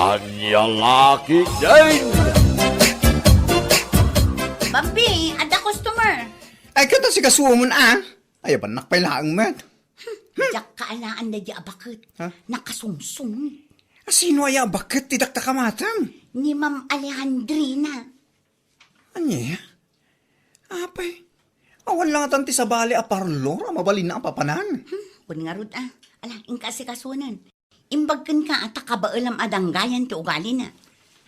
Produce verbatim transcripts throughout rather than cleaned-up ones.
Ania la ketdin? Bambi, adda customer. Ay, ket asikasuon, a? Ay, abannak pay laeng met. Diak kaalaan daydi a baket. Ha? Nakasungsong. A, sino aya a baket ti dakdakamatem? Ni Ma'am Alejandrina. Ania? Apay, awan la ngatan ti sabali a parlor a mabalinna a papanan. Hmm, wen ngarud a. Ala, inka asikasunen. Imbag kenka a ta kabaelam a danggayan ti ugalina.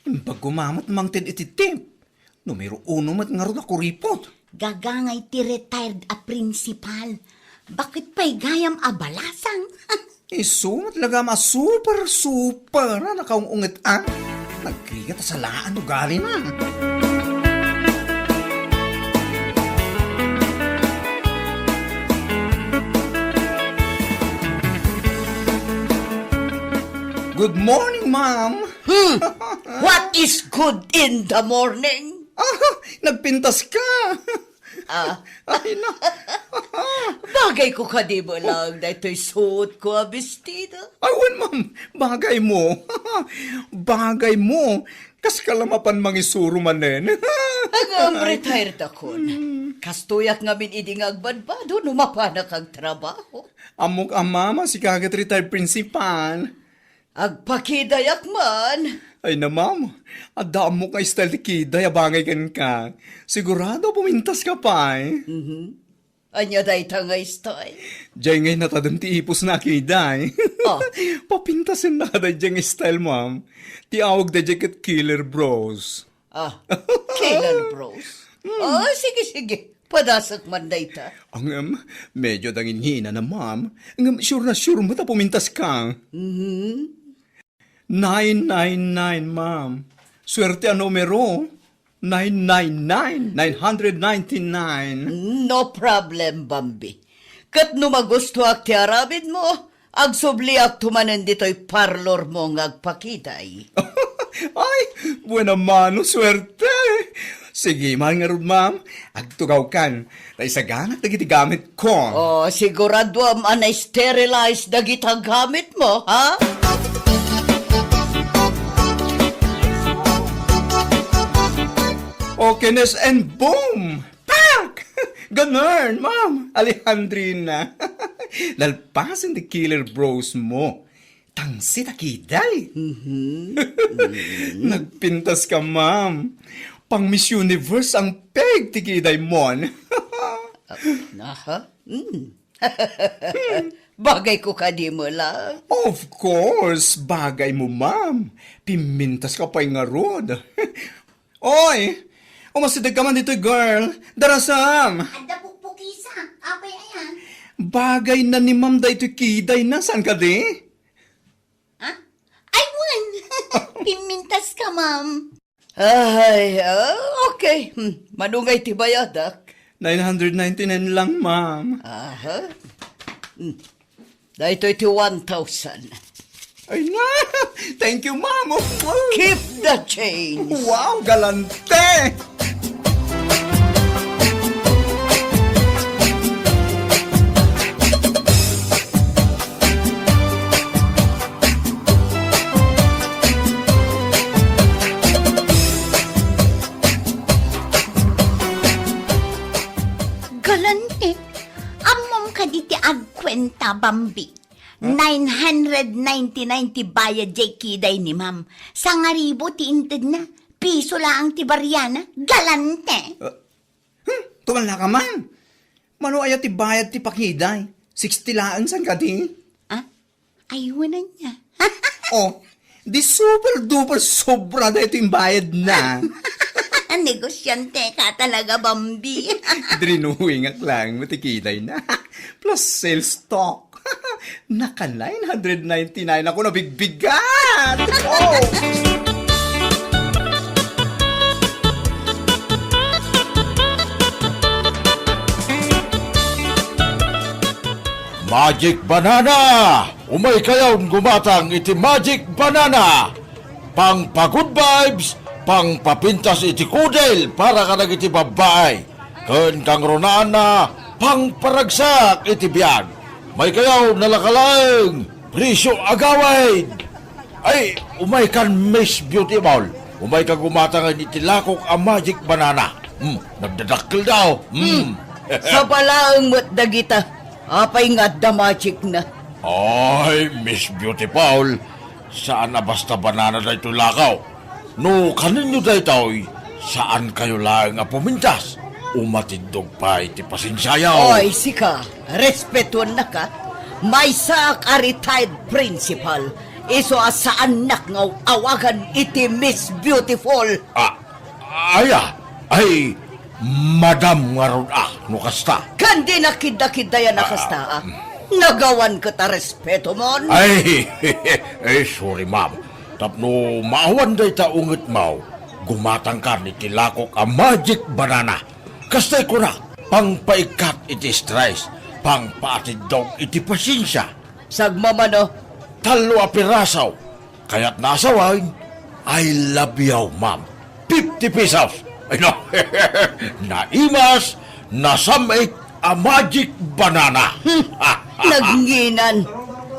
Imbag koma met mangted iti tip. Numero uno met ngarud a kuripot. Gagangay ti retired a principal. Baket pay gayam a balasang. Isu met lagam a super, super a nakaung-unget a. Nagrigat a salaan ugalina. Good morning, ma'am. Hmm. What is good in the morning? Ah, nagpintas ka. Ah. Ay, na. Bagay ko kadi met laeng daytoy suot ko a bestida. Ay, wen, ma'am. Bagay mo. Bagay mo. Kas ka la mapan mangisuro manen. Ngem retired akon. Hmm. Kastoyak ngamin idi nga agbadbado no mapanak agtrabaho. Ammok a, ma'am, a sika ket retired principal. Agpakidayak man. Ay na, ma'am. Adda ammok nga style ti kiday a bangay kenka. Sigurado a pumintas ka pay. Mhm. Ania dayta nga style? Jay nga inatadem ti ipusna a kiday. Ah. Papintasenna ka dayjay nga style, ma'am. Ti awag dayjay ket Killer Bros. Ah, Killer Bros. Hmm. Ah, sige, sige. Padasek man dayta. Ngem, medyo dangin hinana, ma'am. Ngem, sure na sure met a pumintas ka. Mhm. Nine nine nine, ma'am. Swerte a numero. Nine nine nine, nine hundred ninety-nine. No problem, Bambi. Ket no magustoak ti aramidmo, agsubliakto manen ditoy parlor mo nga agpakiday. Ay, buena mano, swerte! Sige man ngarud, ma'am. Agtugawkan. Ta isaganak dagiti gamitko. Oh, siguraduam a na-sterilize dagita gamitmo, ha? Okay, Nes, and boom! Pak! Ganun, Ma'am Alejandrina. Nalpasen ti Killer Bros mo. Tangsit a kiday. Mhm. Nagpintas ka, ma'am. Pang Miss Universe ang peg ti kiday mon. Aha. Mm. Bagay ko kadi met la. Of course, bagay mo, ma'am. Pimintas ka pay ngarud. Oy! Umasideg ka man ditoy, girl. Darasam! Adda pukpukisa. Apay ayan? Bagay na ni ma'am daytoy kiday na. Saan ka di? Ha? Ay, wen! Pimintas ka, ma'am. Ay, ah, okay. Hmm, manungay ti bayadak? Nine hundred ninety-nine lang, ma'am. Aha. Hmm. Daytoy ti one thousand. Ay na! Thank you, ma'am! Keep the change! Wow, galante! Galante! Ammom kadi ti agkuenta, Bambi? Nine hundred ninety-nine ti bayad jay kiday ni ma'am. Sangaribu ti intedna. Piso laeng ti bariana. Galante! Ah, hmm, tumala ka man. Mano aya ti bayad ti pakiday? Sixty laeng, saan kadi? Ah? Ay, wen aya. Oh, di super duper sobra daytoy imbayad na. Negosyante ka talaga, Bambi. Drinowingak lang, matikiday na. Plus sales talk. Naka nine hundred ninety-nine ako nabigbigat! Oh! Magic Banana! Umaykayon gumatang iti Magic Banana! Pangpa-good vibes, pangpapintas iti kudel para kadagiti babbai. Ken kangrunaanna, pangparagsak iti biag. Maykayaw nalakalaeng, presyo agawid! Ay, umaykan, Miss Beautiful. Umayka gumatangan iti lakok a magic banana. Hmm, nagdadakkel daw. Hmm. Sabalaeng met dagita. Apay nga adda magic na? Ay, Miss Beautiful, saan a basta banana daytoy lakaw. No kanenyo daytoy, saan kayo laeng a pumintas. Umatiddog pay ti pasensiayo. Oy, sika, respetuennaka. Maysaak a retired principal. Isu a saannak nga awagan iti Miss Beautiful. Ah, aya, ay, madam ngarud a, no kasta. Ken di nakidakiddayan a kasta, ah. Nagawan ket a respeto mon. Ay, ay, sorry, ma'am. Tapno maawan dayta ungetmaw, gumatangkan iti lakok a magic banana. Kastay kuna, pangpaikkat iti stress, pangpaatiddog iti pasensia. Sagmamano. Tallo a piraso. Kayatna a sawen, I love you, ma'am. Fifty pesos. Ay, no. Naimas, nasam-it a magic banana. Hmm. Nagnginan.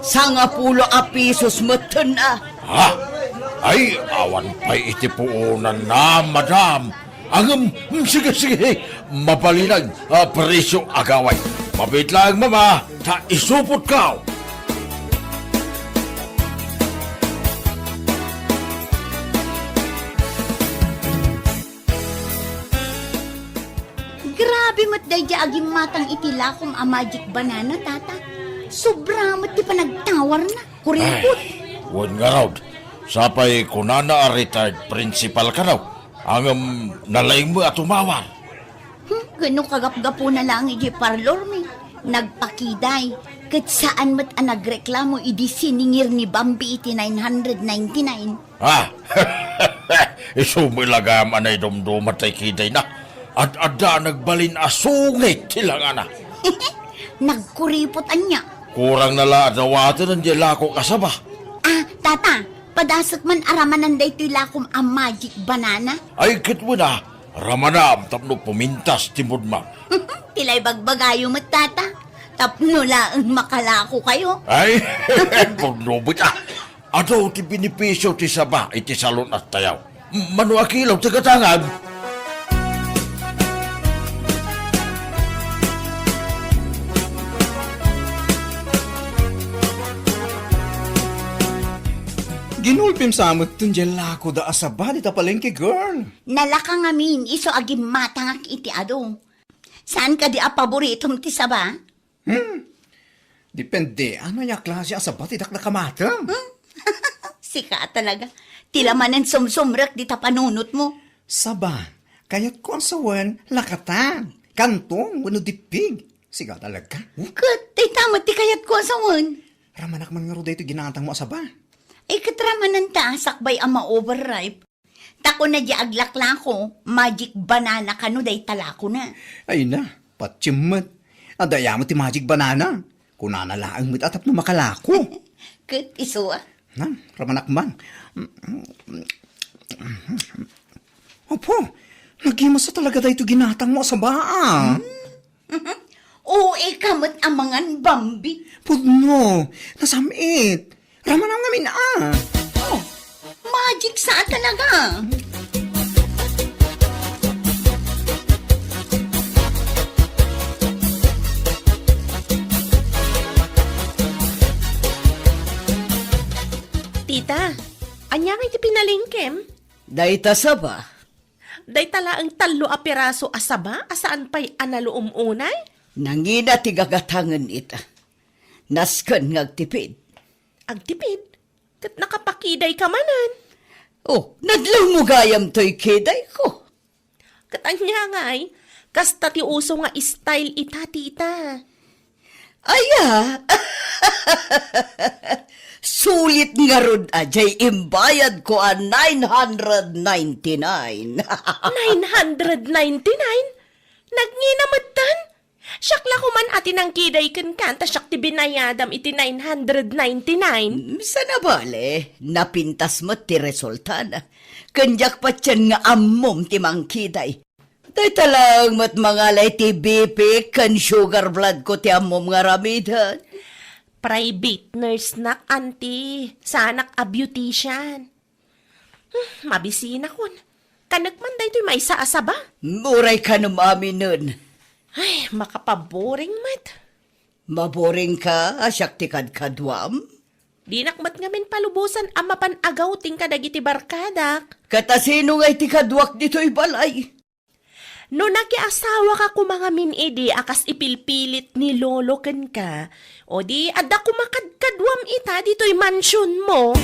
Sangapulo a pesos metten, ah. Ha? Ay, awan pay iti puonanna, madam. Ngem, mm, sige, sige, mabalinen a presio, agaway. Mabiit laeng, mama, ta isupotko. Grabe met daydiay a gimmatang iti lakom a magic banana, tata. Sobra met ti panagtawarna. Kuripot. Ay, wen ngarud, sapay kunana a retired principal kano. Ngem nalaingmo a tumawar. Hmm, ket no kagapgapuna laeng idiay parlormi, nagpakiday, ket saan met a nagreklamo idi siningir ni Bambi iti nine hundred ninety-nine. Ah, isu met lagam a naidumduma tay kidayna. Ad-adda a nagbalin a sungit ti langana. Nagkuripot ania? Kurangna la a dawaten diay lakok a saba. Ah, tata, padasek man a ramanan daytoy lakom a magic banana? Ay, ket wen a, ramanam tapno pumintas ti moodmo. Ti la ibagbagayo met, tata, tapno laeng makalako kayo. Ay, pudno met a. Adu ti benepisio ti saba iti salun-attayo. Mano a kilo ti gatangam? Ginulpim sa metten diay lakoda a saba dita palengke, girl. Nalaka ngamin, isu a gimmatangak iti adu. Saan kadi a paboritom ti saba? Hmm. Depende, ania a klase a saba ti dakdakamatem? Hmm? Sika talaga. Ti la manen sumsumrek dita panunotmo. Saba, kayatko a sawen, lakatan, kanton, wenno dippig. Sika talaga. Huh? Ket, dayta met ti kayatko a sawen. Ramanak man ngarud daytoy ginatangmo a saba. Ay, ket ramananta, sakbay a ma-overripe. Ta kuna diay aglaklako, magic banana kano dayta lakona. Ay na, patiem met. Adda aya met ti magic banana. Kunana laeng met a tapno makalako. Ket isu a. Na, ramanak man. Apo, nagimasa talaga daytoy ginatangmo a saba, a. Hmm? O, ika met a mangan, Bambi. Pudno, nasam-it. Ramanam ngamin, a. Oh, magic sa talaga. Tita, ania ngay ti pinalengkem? Dayta saba. Dayta laeng tallo a piraso a saba a saan pay a naluom unay? Nangina ti gagatangen ita. Nasken nga agtipid. Agtipid? Ket nakapakidayka manen. Oh, nadlawmo gayam toy kidayko. Ket ania ngay, kasta ti uso nga style ita, tita. Aya! Sulit ngarud a diay imbayadko a nine hundred ninety-nine. Nine hundred ninety-nine? Nagngina metten? Siak la koman a ti nangkiday kenka, ta siak ti binayadam iti nine hundred ninety-nine. Mm, saan a bale, napintas met ti resultana. Ken diak patien nga ammom ti mangkiday. Dayta laeng met mangala iti B P ken sugar blood ko ti ammom nga aramiden. Private nurse nak, anti. Saanak a beautician. Hmm, mabisinakon. Kanek man daytoy maysa a saba. Uray kanem aminen. Ay, makapaboring met. Maboring ka, a siak ti kadkaduam? Dinak met ngamin palubosan a mapan agawting kadagiti barkadak. Ket asino ngay ti kaduak ditoy balay? No nakiasawaka koma ngamin idi a kas ipilpilit ni Lolo kenka, o di adda koma kadkaduam ita ditoy mansionmo.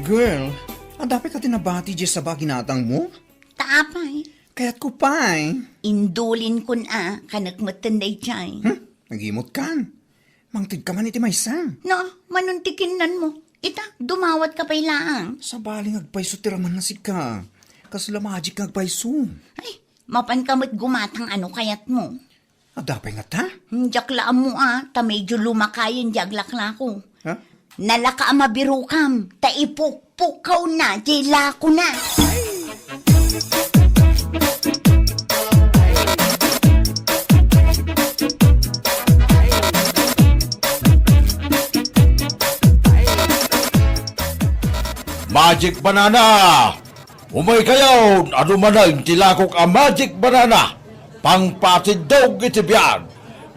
Girl, adda pay ka ti nabati diay saba a ginatangmo? Ta apay? Kayatko pay. Indulinkon a, kanek metten daydiay. Hmm? Nagimutkan. Mangtedka man iti maysa. No, manon ti kinnanmo. Ita, dumawatka pay laeng. Sabali nga agpayso ti ramanna sika. Kasla magic nga agpayso. Ay, mapanka met gumatang a no kayatmo. Adda pay ngata? Hmm, diak la ammo a, ta medyo lumakayen diay aglaklako. Ha? Nalaka a mabirokam, ta ipukpukkawna diay lakona. Magic banana! Umaykayon, adu manen ti lakok a magic banana, pangpatiddog iti biag.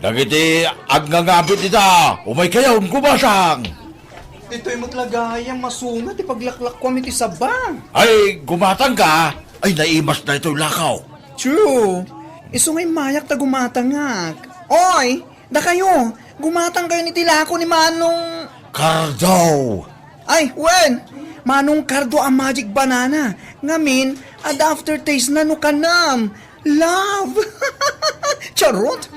Dagiti agngangabit ita, umaykayon, gumatang. Ditoy met la gayam masunga ti paglaklakkuam iti saba. Ay, gumatangka? Ay, naimas daytoy lakaw. True. Isu nga immayak ta gumatangak. Oy, dakayo, gumatangkayon iti lako ni Manong Cardo. Ay, wen! Manong Cardo a magic banana. Ngamin, adda aftertaste na no kanam. Love! Charot!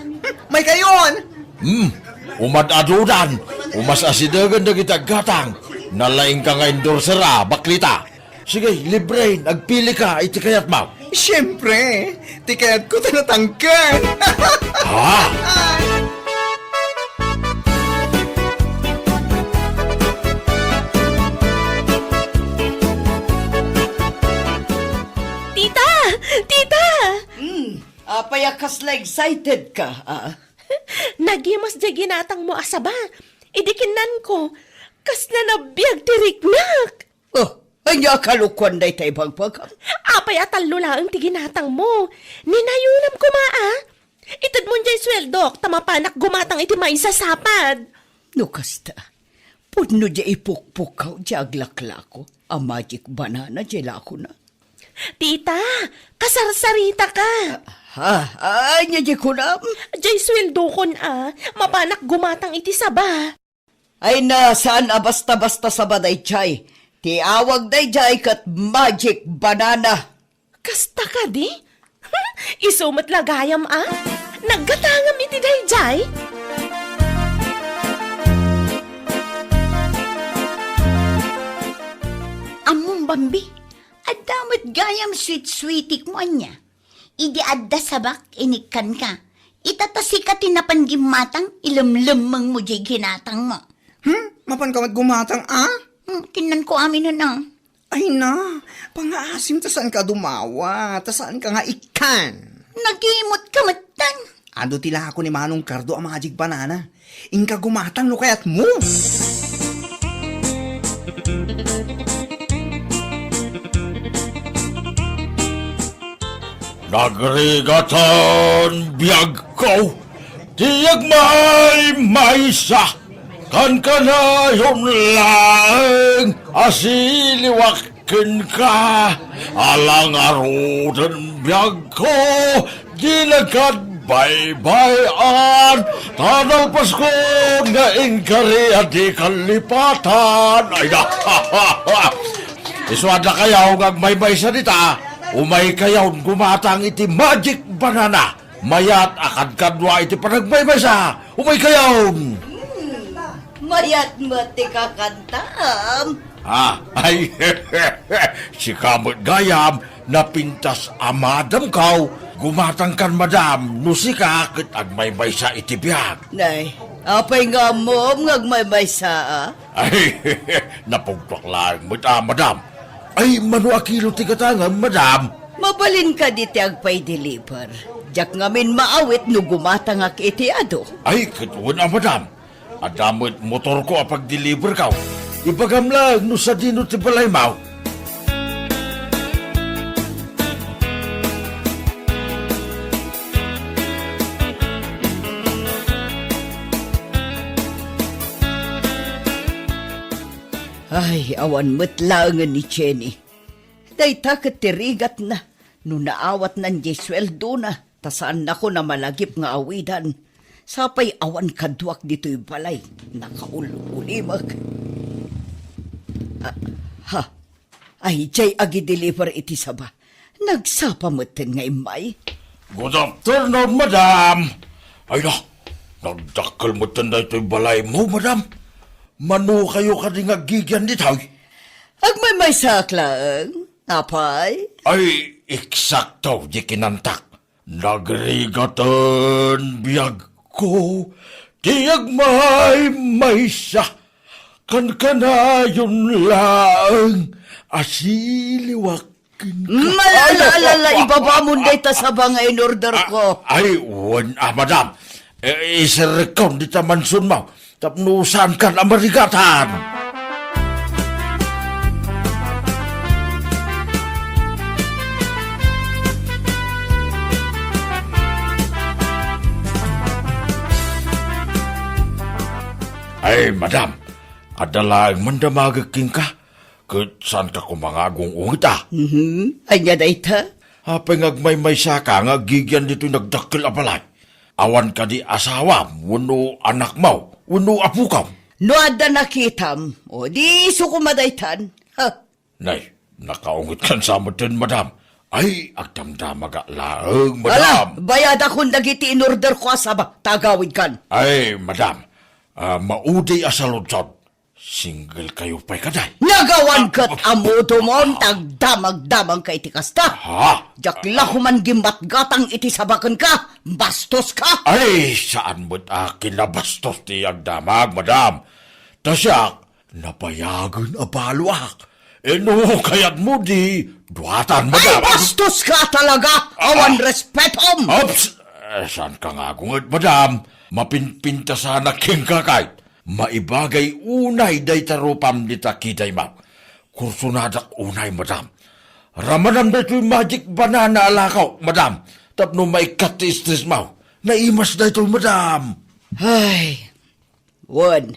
Maykayon! Hmm, umad-adudan. Umas-asidegen dagiti aggatang. Nalaingka nga endorser a, baklita. Sige, libre, agpili ka iti kayatmo. Siempre, ti kayatko ta natangken. Ha? Tita! Tita! Hmm, apay a kasla excited ka, ah? Nagimas diay ginatangmo a saba. Idi kinnanko, kasla nabiag ti riknak. Oh, ania a kalokuan dayta ibagbagam? Apay a tallo laeng ti ginatangmo? Ninayonam koma a. Itedmon diay sueldok ta mapanak gumatang iti maysa a sapad. No kasta, pudno diay ipukpukkaw diay aglaklako a magic banana diay lakona. Tita, kasarsarita ka. Ha? Ania diay kunam? Diay sueldokon a, mapanak gumatang iti saba. Ay na, saan a basta-basta saba daydiay. Ti awag daydiay ket magic banana. Kasta kadi? Isu met la gayam a? Naggatangam iti daydiay? Ammom, Bambi, adda met gayam sweet-sweetikmo ania? Idi adda sabak, inikkanka. Ita ta sika ti napan gimmatang, ilemlemmengmo diay ginatangmo. Hmm? Mapanka met gumatang a? Hmm, kinnanko aminen a. Ay na, pangaasim ta saanka a dumawa, ta saanka nga ikkan. Nagimutka metten. Adu ti lako ni Manong Cardo a magic banana. Inka gumatang no kayatmo. Nagrigatan biagko, ti agmaymaysa, kankanayon laeng a siliwak kenka, ala ngaruden biagko, di nagkadbaybay-an, ta nalpaskon nga inkari a di kallipatan. Ay na, isu adda kayo nga agmaymaysa dita, umaykayon gumatang iti magic banana. Mayat a kadkadua iti panagmaymaysa. Umaykayon! Hmm, mayat met ti kakantam. Ah, ay, sika met gayam, napintas a madamkaw, Gumatangkan, madam, no sika ket agmaymaysa iti biag. Nay, apay nga ammom nga agmaymaysa, a? Ay, napugtuak laeng met a, madam. Ay, mano a kilo ti gatangem, madam? Mabalin kadi ti agpaideliver. Diak ngamin maawit no gumatangak iti adu. Ay, ket wen a, madam. Adda met motorko a pagdeliverko. Ibagam laeng no sadino ti balaymo. Ay, awan met laengen ni Jenny. Dayta ket ti rigatna no naawatnan diay sueldona, ta saannakon a malagip nga awidan. Sapay awan kaduak ditoy balay, nakaul-ulimek. Ah, ha? Ay, diay agideliver iti saba. Nagsapa metten nga immay. Good afternoon, madam. Ay na, nagdakkel metten daytoy balaymo, madam. Mano kayo kadi nga aggigian ditoy? Agmaymaysaak laeng, apay? Ay, eksakto di kinantak. Nagrigaten biagko ti agmaymaysa. Kankanayon laeng a siliwak kenka. Ay, malala, ibabamon dayta saba nga in-order ko. Ah, ay, wen a, madam. Eh, iserrekkon dita mansionmo. Tapno saankan a marigatan. Ay, madam, adda laeng mandamagek kenka. Ket saanka koma nga agung-ungit a? Mhm. Ania dayta? Apay nga agmaymaysaka nga aggigian ditoy nagdakkel a balay? Awan kadi asawam wenno anakmo wenno apokam? No adda nakitam, o di isu koma daytan. Ha! Nay, nakaungitkan sa metten, madam. Ay, agdamdamagak laeng, madam. Ala, bayadakon dagiti in-order ko a saba, ta agawidkan. Ay, madam, ah, maudi a saludsod. Single kayo pay kadi? Nagawan ket ammodomon, ta agdamagdamangka iti kasta. Ha? Diak la koman gimmatgatang iti saba kenka. Bastoska! Ay, saan met a kinabastos ti agdamag, madam. Ta siak, nabayagen a baloak. Eh, no kayatmo, di duatan, madam. Ay, bastoska talaga! Awan respetom! Ops! Eh, saanka nga agunget, madam. Mapinpintasanak kenka kay. Maibagay unay dayta rupam dita kidaymo. Kursonadak unay, madam. Ramanam daytoy magic banana a lakaw, madam. Tapno maikkat ti stressmo. Naimas daytoy, madam. Ay, wen,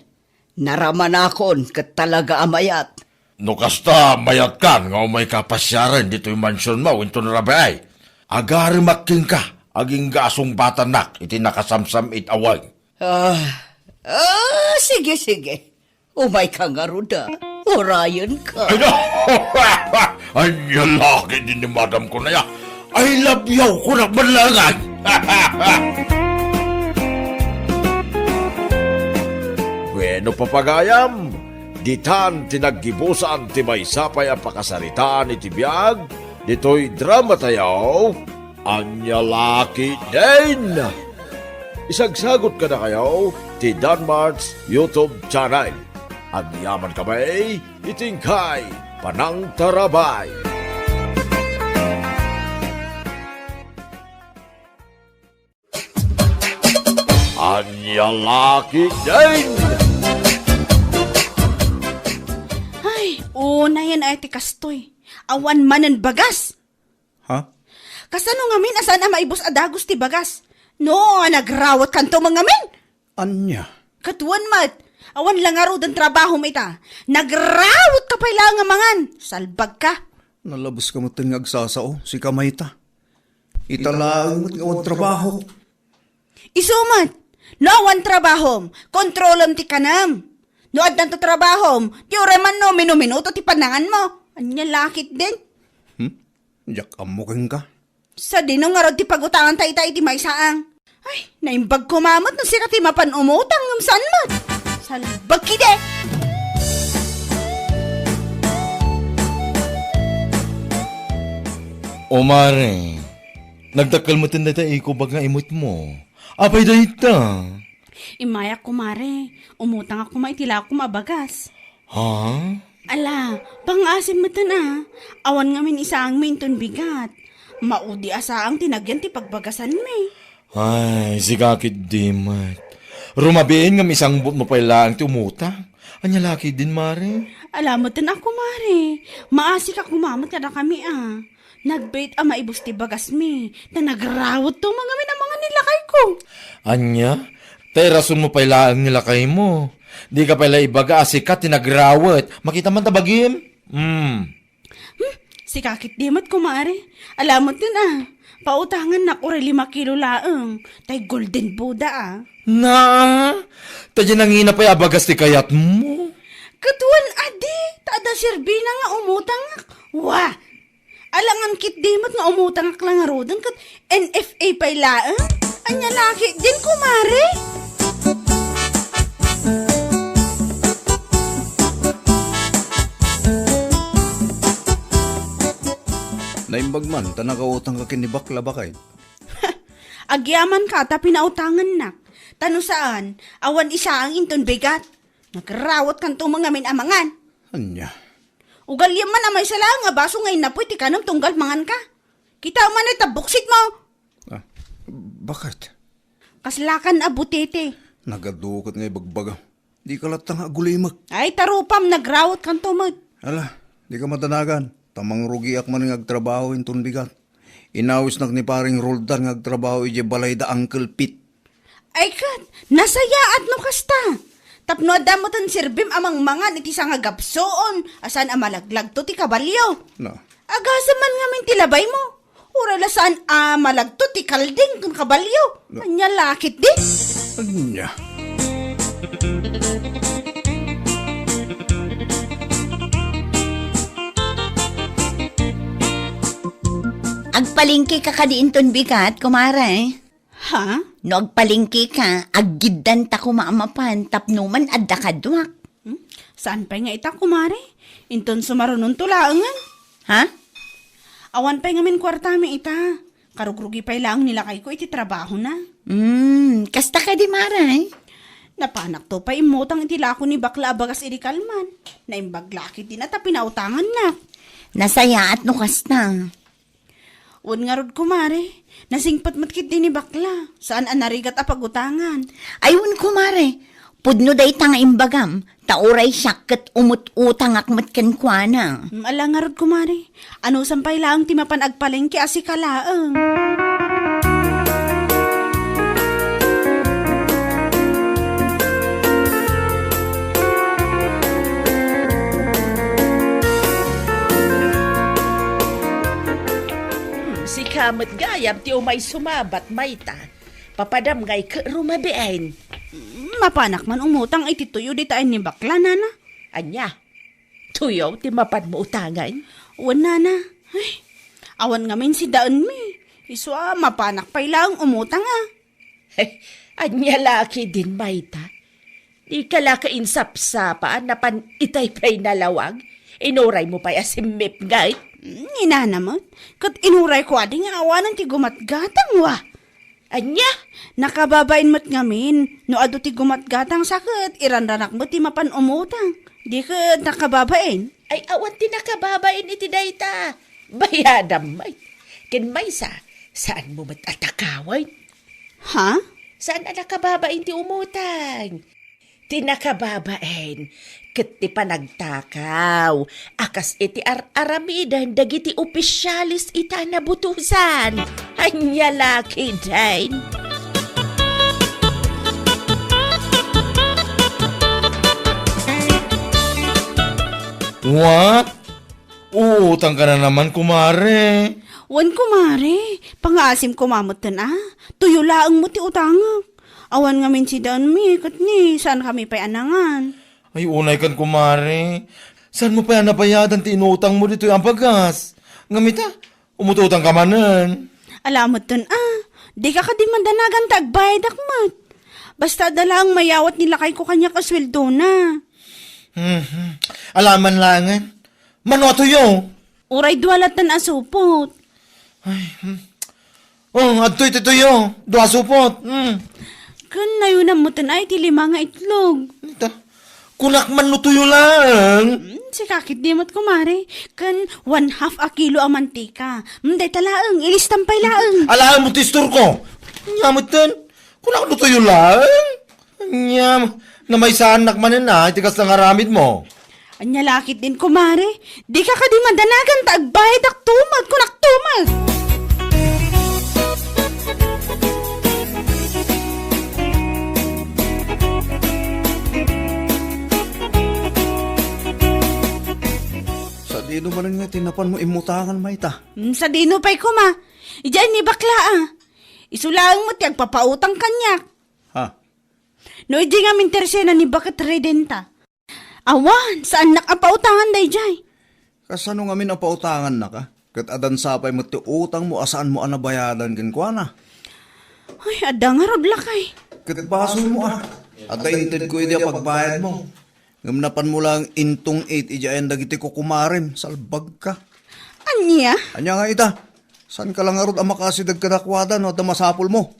naramanakon ket talaga a mayat. No kasta, mayatkan nga umayka pasiaren ditoy mansionmo inton rabii. Agarimak kenka, agingga a sungbatannak iti nakasamsam-it a weng. Ah, ah, sige, sige. Umayka ngarud a. Urayenka. Ay, no! Ania la ketdi ni madam kunaya. I love you, kunak man laengen. Bueno, papagayam, ditan ti naggibusan ti maysa pay a pakasaritaan iti biag ditoy dramatayo. Ania la ketdin? Isagsagot kadakayo ti Danmart's YouTube channel. Agyamankami iti inkay panangtarabay. Ania la ketdin? Ay, unayen ay ti kastoy. Awan manen bagas. Ha? Kasano ngamin a saan a maibus a dagus ti bagas? No, nagrawetkanto man ngamin. Ania? Ket wen met, awan la ngaruden trabahom ita. Nagrawet ka pay laeng nga mangan. Salbagka. Nalabeska metten nga agsasao, sika mayta. Ita laeng met nga awan trabaho. Isu met, no awan trabahom, kontrolem ti kanem. No addanto trabahom, di uray man no minuminuto ti pananganmo. Ania la ketdin? Hmm? Diak ammo kenka. Sadino ngarud ti pagutanganta ita iti maysaang? Ay, naimbag koma met no sika ti mapan umutang ngem saan met. Salbag ketdi! Umare, Nagdakkel metten dayta eco bag nga imetmo. Apay dayta? Immayak, kumare. Umutangak koma iti lakom a bagas. Ha? Ala, pangngaasim metten a. Awan ngamin isaangmi inton bigat. Maudi a saang ti nagyan ti pagbagasanmi. Ay, sika ketdi met. Rumabiin ngem isangbutmo pay laeng ti umutang. Ania la ketdin, mare? Ala metten a, kumare. Maasika koma met kadakami a. Nagbiit a maibus ti bagasmi, ta nagrawetto ngamin a mangan ni lakayko. Ania? Ta irasonmo pay laeng ni lakaymo. Dika pay la ibaga a sika ti nagrawet. Makita man ta bagim? Hmm. Hmm, sika ketdi met, kumare. Ala metten a. Pautangannak uray lima kilo laeng. Tay golden Buddha a. Na, ta diay nangina pay a bagas ti kayatmo. Ket wen a di, ta adda serbina nga umutangak. Wa! Alangan ketdi met nga umutangak la ngaruden ket N F A pay laeng? Ania la ketdin, kumare? Naimbag man ta nakautangka ken ni Bakla, baket. Agyamanka ta pinautangannak. Ta no saan, awan isaang inton bigat. Nagrawetkanto ngamin a mangan. Ania? Ugaliam man a maysa laeng a baso nga innapuy ti kanem tunggal manganka. Kitaem man ta buksitmo. Ah, baket? Kaslakan a butete. Nagadu ket nga ibagbagam. Dika latta nga agulimek. Ay, ta rupam, nagrawetkanto met. Ala, dika madanagan. Ta mangrugiak man nga agtrabaho inton bigat. Inawisnak ni Paring Roldan nga agtrabaho idiay balay da Uncle Pete. Ay ket, nasayaat no kasta. Tapno adda metten serbim a mangmangan iti sangagapsuon a saan a malaglagto ti kabalio. Na. Agasem man ngamin ti labaymo. Uray la saan a malagto ti kalding ken kabalio. Na. Ania la ketdi? Ania? Agpalengkeka kadi inton bigat, kumare? Ha? No agpalengkeka, aggiddanta koma a mapan tapno man adda kaduak. Hmm? Saan pay nga ita, kumare? Inton sumarunonto laengen. Ha? Awan pay ngamin kuartami ita. Karugrugi pay laeng ni lakayko iti trabahona. Hmm, kasta kadi, mare? Napanakto pay immutang iti lako ni Bakla a bagas idi kalman. Naimbag la ketdin a ta pinautangannak. Nasayaat no kasta. Wen ngarud, kumare, nasingpet met ketdi ni Bakla. Saan a narigat a pagutangan. Ay, wen, kumare, pudno dayta nga imbagam, ta uray siak ket umut-utangak met kenkuana. Mm, ala ngarud, kumare, anusam pay laeng ti mapan agpalengke a sika laeng. Hmm, sika met gayam ti umay sumabat, mayta? Papadam ngay ket rumabiin. Hmm, mapanak man umutang iti tuyo dita ni Bakla, nana. Ania? Tuyo ti mapanmo utangen? Wen, nana. Ay, awan ngamin sidaenmi. Isu a, mapanak pay laeng umutang a. Ania la ketdin, mayta? Dika la ka insapsapa a napan itay pay nalawag? Inuraymo pay a simmipnget? Mm, inana met. Ket inurayko adi nga awanen ti gumatgatang, wa. Ania? Nakababain met ngamin. No adu ti gumatgatang sa ket iranranak met ti mapan umutang. Di ket nakababain. Ay, awan ti nakababain iti dayta. Bayadam met. Ken maysa, saanmo met a takawen? Ha? Saan a nakababain ti umutang? Ti nakababain ket ti panagtakaw a kas iti ar-aramiden dagiti opisyales ita a nabutosan. Ania la ketdin? What? Uutangka na naman, kumare. Wen, kumare. Pangngaasim koma metten a. Tuyo laeng met ti utangek. Awan ngamin sidaenmi, ket ni, saankami pay a nangan. Ay, unaykan, kumare. Saanmo pay a nabayadan ti inutangmo ditoy a bagas? Ngem ita, umututangka manen. Ala metten a. Dika kadi madanagan ta agbayadak met. Basta adda laeng mayawat ni lakayko kaniak a sueldona. Mhm. Ala man laengen. Mano a tuyo? Uray dua latta a supot. Ay, hmm. Oh, adtoy ti tuyo. Dua supot. Hmm. Ken nayunam metten ay ti lima nga itlog. Ita. Kunak man no tuyo laeng. Hmm, sika ketdi met, kumare. Ken one half a kilo a mantika. Hmm, dayta laeng, ilistam pay laeng. Alaem mo ti istorko. Nya metten. Kunak no tuyo laeng. Anya, namaysaannak manen a iti kasta nga aramidmo. Anya la ketdin, kumare, dika kadi madanagan ta agbayadakto met, kunakto met. Sadino manen nga ti napanmo immutangan, mayta? Hmm, sadino pay koma? Idiay ni bakla, a. Isu laeng met ti agpapautang kaniak. Ha? No idi ngamin ti resena ni Baket Redenta. Awan, saannak a pautangan daydiay. Kasano ngamin a pautangannaka? Ket adansa pay met ti utangmo a saanmo a nabayadan kenkuana. Ay, adda ngarud, lakay. Ket basolmo a. Adda intedko idi a pagbayadmo. Ngem napanmo laeng intong-it idiayen dagiti kukumarem, salbagka. Ania? Ania nga ita? Saanka la ngarud a makasideg kadakuada no adda masapulmo?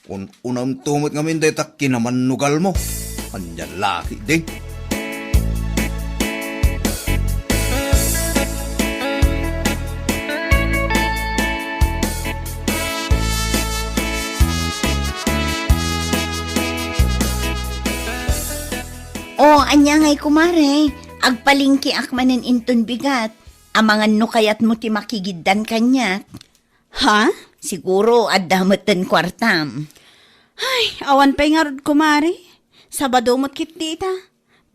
Un-unamto met ngamin dayta kinamannugalmo. Ania la ketdi? O, ania ngay, kumare? Agpalengkeak manen inton bigat. Amangan no kayatmo ti makigiddan kaniak. Ha? Siguro, adda metten kuartam. Ay, awan pay ngarud, kumare. Sabado met ketdi ita.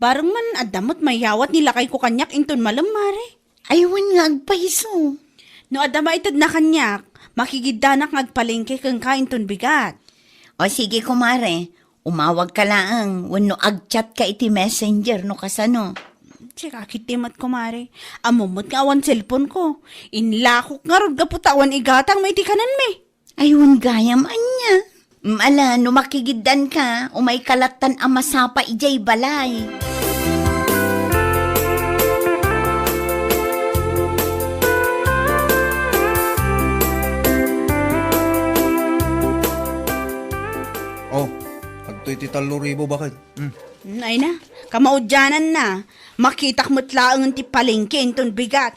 Bareng man, adda met mayawat ni lakayko kaniak inton malem, mare. Ay, wen nga agpayso. No adda maitedna kaniak, makigiddanak nga agpalengke kenka inton bigat. O sige, kumare. Umawagka laeng wenno agchatka iti Messenger no kasano. Sika ketdi met, kumare. Ammom met nga awan cellphone-ko. Inlakok ngarud gapu ta awan igatangmo iti kanenmi. Ay, wen gayam ania. Mm, ala, no makigiddanka, umayka lattan a masapa idiay balay. Oh, adtoy ti tallo ribu, baket. Hmm. Ay na, kamaudiananna. Makitak met laengen ti palengke inton bigat.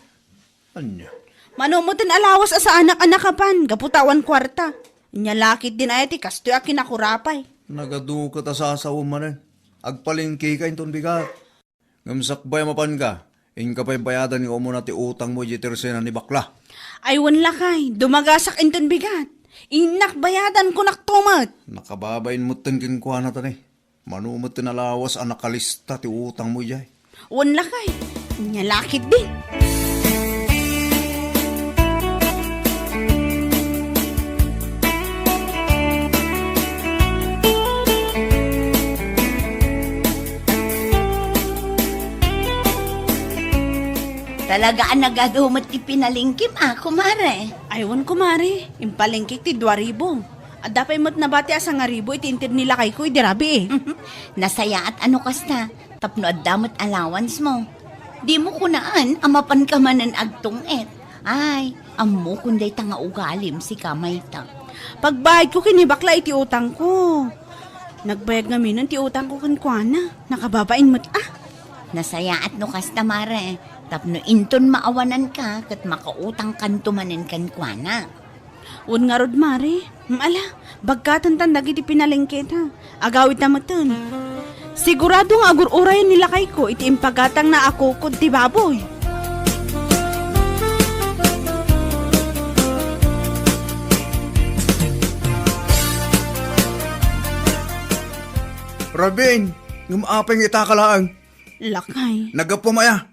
Ania? Mano metten a lawas a saanak a nakapan, gapu ta awan kuarta. Ania la ketdin aya ti kastoy a kinakurapay. Nagadu ket a sasawem manen. Agpalengkeka inton bigat. Ngem sakbay a mapanka, inka pay bayadan nga umuna ti utangmo idiay tersena ni bakla. Ay, wen lakay, dumagasak inton bigat. Innak bayadan, kunakto met. Nakababain metten kenkuana ta ni. Mano metten a lawas a nakalista ti utangmo idiay. Wen lakay, ania la ketdi. Talaga a nagadu met ti pinalengkem a, kumare. Ay, wen, kumare, impalengkek ti dua ribu. Adda pay met nabati a sangaribu iti inted ni lakayko idi rabii. Nasayaat a no kasta, tapno adda met allowance-mo. Dimo kunaan a mapanka manen agtung-et. Ay, ammokon dayta nga ugalim, sika mayta. Pagbayadko ken ni bakla iti utangko. Nagbayag ngaminen ti utangko kenkuana. Nakababain met a. Nasayaat no kasta, mare, tapno inton maawananka ket makautangkanto manen kenkuana. Wen ngarud, mare, mm, ala, bagkatentan dagiti pinalengketa. Agawidta metten. Sigurado nga agur-urayen ni lakayko iti impagatangna a kukod ti baboy. Rabiin, ngem apay nga itaka laeng? Lakay. Naggapuam aya?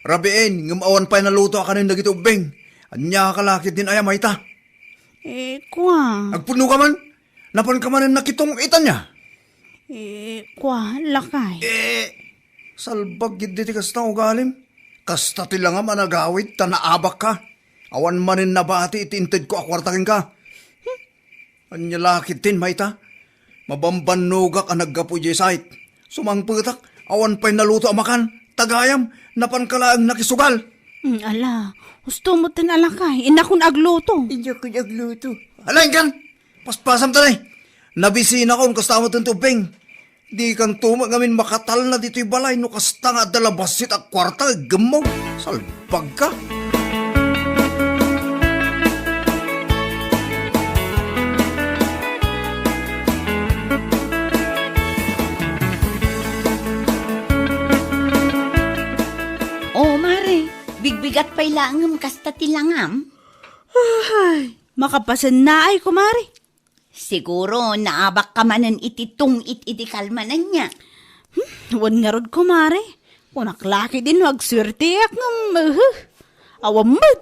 Rabiin, ngem awan pay naluto a kanen dagiti ubbing. Ania ka la ketdin aya mayta? Eh, kua. Agpudno ka man? Napan ka manen nakitung-itan aya? Eh, kua, lakay. Eh, salbag gid ti kasta ugalim. Kasta ti langam a nagawid ta naabak ka. Awan manen nabati iti intedko a kuarta kenka. Ania la ketdin mayta? Mabambannogak a naggapu idiay site. Sumangpetak, awan pay naluto a makan. Ta gayam, napanka laeng nakisugal. Hmm, ala, husto metten a lakay, innakon agluto. Innakon agluto. Alaen kan! Paspasam ta, nay! Nabisinakon, kasta met ti ubbing. Dikanto met ngamin makatalna ditoy balay no kasta nga adda la bassit a kuarta nga iggemmo. Salbagka! O, mare, bigbigat pay laeng ngem kasta ti langam? Ay, makapasennaay, kumare. Siguro, naabakka manen iti tungit idi kalman, ania? Hmm, wen ngarud, kumare. Kunak la ketdin no agsuerteak ngem, uhu, awan met.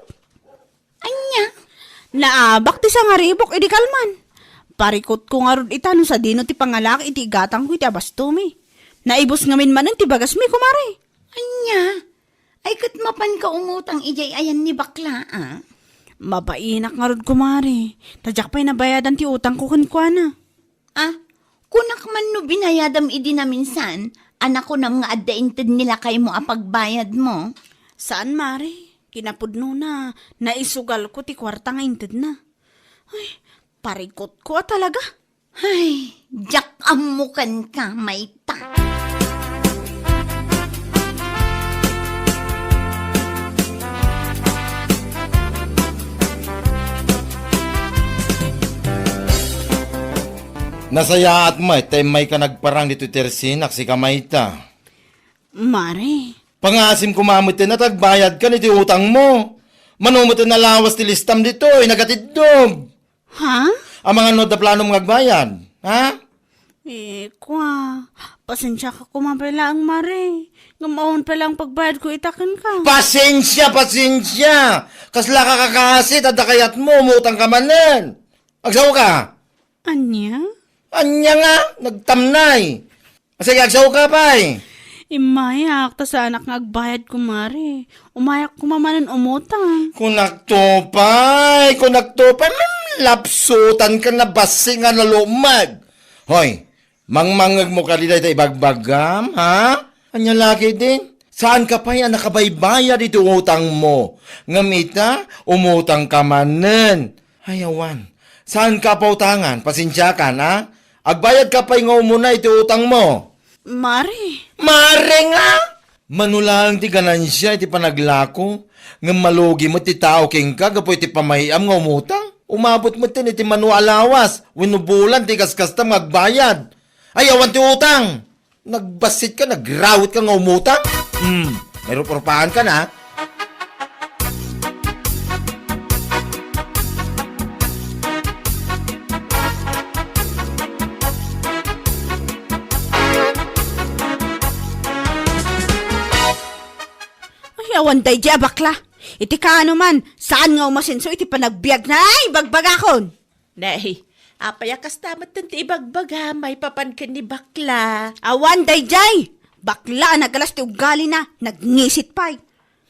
Ania? Naabak ti sangaribok idi kalman. Parikutko ngarud ita no sadino ti pangalak iti igatangko iti abastomi. Naibus ngamin manen ti bagasmi, kumare. Ania? Ay, ket mapanka umutang idiay ayan ni bakla, a? Mabainak ngarud, kumare. Ta diak pay nabayadan ti utangko kenkuana. A, kunak man no binayadam idi naminsan, a nakunam nga adda inted ni lakaymo a pagbayadmo? Saan, mare. Kinapudnona, naisugalko ti kuarta nga intedna. Ay, parikutko a talaga. Ay, diak ammo kenka, mayta. Nasayaat met ta immayka nagparang ditoy tersinak, sika mayta. Mare. Pangaasim koma met ta agbayadkan iti utangmo. Mano met a lawas ti listam ditoy, nagatiddog. Ha? Amangan no adda planom nga agbayad, ha? Eh, kwa, pasensiaka koma pay laeng, mare. Ngem awan pay laeng pagbayadko ita kenka. Pasensia, pasensia! Kasla ka kakaasit, adda kayatmo, umutangka manen. Agsaoka? Ania? Ania nga? Nagtamnay. Sige, agsaoka pay. Immayak, ta saanak nga agbayad, kumare. Umayak koma manen umutang. Kunakto pay, kunakto pay, mm, lapsutanka, nabassit nga nalumeg. Hoy, mangmangngegmo kadi dayta ibagbagam, ha? Ania la ketdin? Saanka pay a nakabaybayad iti utangmo. Ngem ita, umutangka manen. Ay, awan. Saanka a pautangan, pasensiakan, a? Agbayadka pay nga umuna iti utangmo. Mare. Mare nga! Mano laeng ti ganansia iti panaglako, ngem malugi met ti tao kenka gapu iti pamay-am nga umutang. Umabot metten iti mano a lawas wenno bulan ti ikaskastam nga agbayad. Ay, awan ti utang! Nagbassitka, nagrawitka nga umutang? Hmm, may rup-rupaanka na. Ay, awan daydiay a bakla. Iti kaano man, saan nga umasenso iti panagbiagna? Ay, bagbagakon! Nay, apay a kasta metten ti ibagbaga, maipapan ken ni bakla? Awan daydiay! Bakla a nagalas ti ugalina, nagngisit pay.